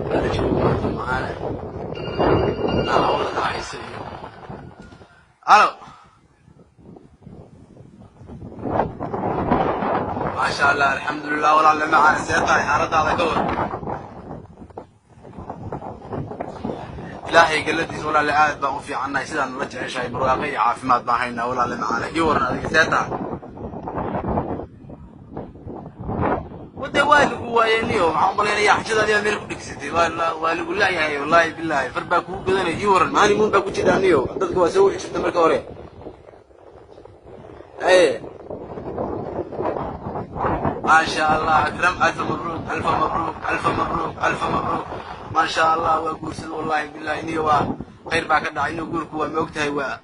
Waa la joogaa macaane, naacawda dhacaysa iyo halo. Maasha Allah, alxamdulilah. Walaalle macaane, see tahay? Xaaladaada ka war? Ilaahay galadiis, walaalle, aad baan u fiicannahay. Sidaan nala jeceshahay, barwaaqo iyo caafimaad baan haynaa, walaalle macaane. Ii waran adiga, see tahay? Wade waa lagu waayey niyo. Waxaan umalaynayaa xajadaadi baa meel ku dhegsatay. Waa lagu la'yahay, wallahi billahi, far baa kugu godanay. Ii waran, maanimuun baa ku jidhaa niyo. Dadka waa soo wici jirta marka hore. Aye, maasha Allah, akram, alfa mabruuk, alfa mabruuk, alfa mabruuk, alfa mabruuk. Maasha Allah, waa guursada, wallahi billahi niyo. Waa khayr baa ka dhacay niyo. Guurku waa moogtahay, waa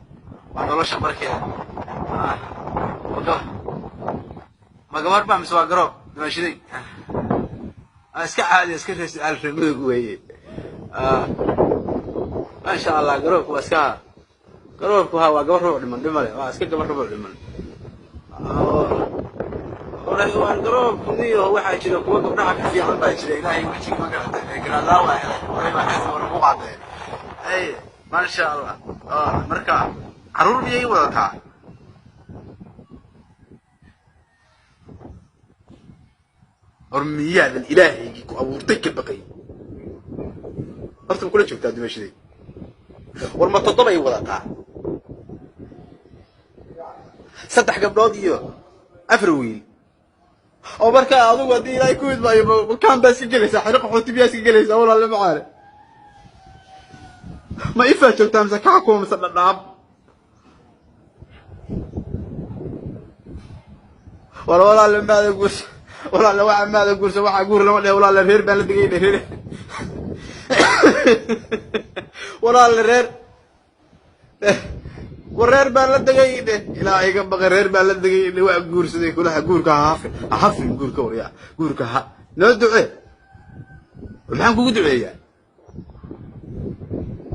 nolosha barkeeda. Ma gabar baa mise waa garoob dimaashiday? Iska caadi, iska reer su-aal reer mudug weeye. Maasha Allah, garoobku waa iska garoobku. Ha, waa gabar rubuc dhiman, dhimale, waa iska gabar rubuc dhiman. Waan garoobku niyo. Waxaa jira kuwa gabdhaha ka fiican baa jira. Ilaahay wejiga ma garatay, garaadlaa waa helay horay baa hees war ku qaadee. Ay, maasha Allah. Marka carruur miyay wadataa? Hor miyaadan ilaahaygii ku abuurtay ka baqay? Horta ma kula joogtaa dimashaday? War ma toddobay wadataa? 3 gabdhood iyo 4 wiil. Oo marka adigu haddii Ilaahay ku idmaayo, makaan baa iska gelaysaa, xero qaxooti biyaa iska gelaysaa, walaalle macaane. Ma ifaa joogtaa mise kaxakuma mise dhadhaab? War walaalle, maada guursa? Walaalle, waxa maada guursa? Waxaa guur lama dhehe, walaalle. Reer baan la degay, reer, walaalle, reer. War reer baan la degay dhe. Ilaahay ka baqay, reer baan la degay dhe. Waa guursaday kulaha. Guurka ha hafin, ha hafin guurka. Waryaa, guurka ha noo ducee. Maxaan kugu duceeyaa,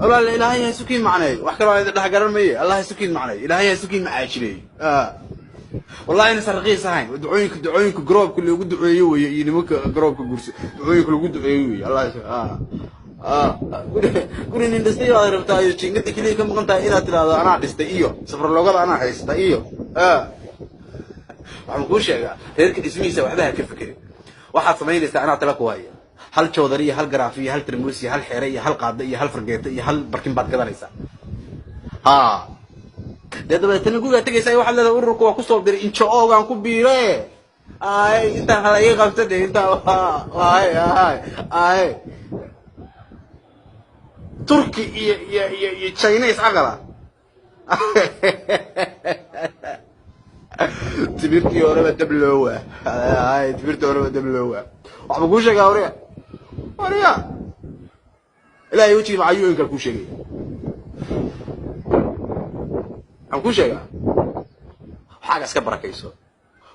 walaalle? Ilaahay ha isukiin macneeyo. Wax kaloo idin dhex garan maye. Allah ha isukiin macneeyo, Ilaahay ha isukiin macaajileeyo. Wallahi inaysan raqiis ahayn ducooyinka garoobka loogu duceeyo weye, iyo nimanka garoobka guursa ducooyinka lagu duceeyo weye. Allah, guri nin dhistay baad rabtaa iyo jiingada keliya ka maqan tahay inaad tidhaahdo anaa dhistay, iyo safarloogada anaa haysta. Iyo waxaan kuu sheegaa, reerka dhismihiisa waxba ha ka fekerin. Waxaad samaynaysaa, anaa tala ku haya: hal joodari iyo hal garaaf iyo hal tarmuus iyo hal xeere iyo hal qaada iyo hal fargeeto iyo hal barkin baad gadanaysaa. Ha dee, dabeetana gurigaa tegaysaa, waxaad leedahay ururka waa kusoo diray, injo-oogaan ku biire. Ay, intaan hala ii qabta dhe, intaan ay ay ay Turki iyo iyo iyo iyo Chinese aqala. Timirtii horeba dab loowa, ay timirtii horeba dab loowa. Waxba kuu sheegaa, warya, warya, Ilaahay wejigii macayuinka kuu sheegaya. Waxaan kuu sheegaa, waxaaga iska barakayso.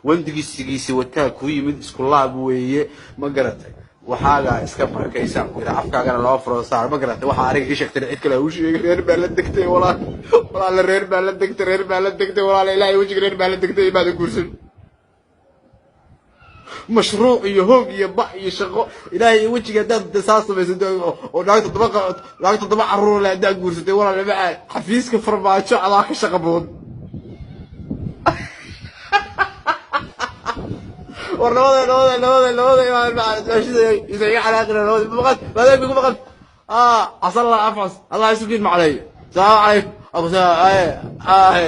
Wandigiisigiisi wataa kuu yimid, isku laab weeye, ma garatay? Waxaagaa iska barakaysaan ku yidhaa, afkaagana loo furo saar, ma garatay? Waxaa aniga ii sheegtay cid kale ha u sheegay. Reer baa la degtay, walaal, walaala, reer baa la degtay, reer baa la degtay, walaala. Ilaahay wejiga, reer baa la degtay, maada guursan. Mashruuc iyo hoog iyo ba iyo shaqo. Ilaahay wejiga, haddaad saa samaysatay oo naag 7 carruur leh haddaad guursatay, walaal macaan, xafiiska Farmaajo adaa ka shaqa badan. War nabada, nabada, nabada, nabada, imaan macaan, isa iga xanaaqina. Nabada maqan maadaam igu maqan. Casalla afcas, Allah isukiin macneeyo. Salaamu calaykum. Abu ay ay.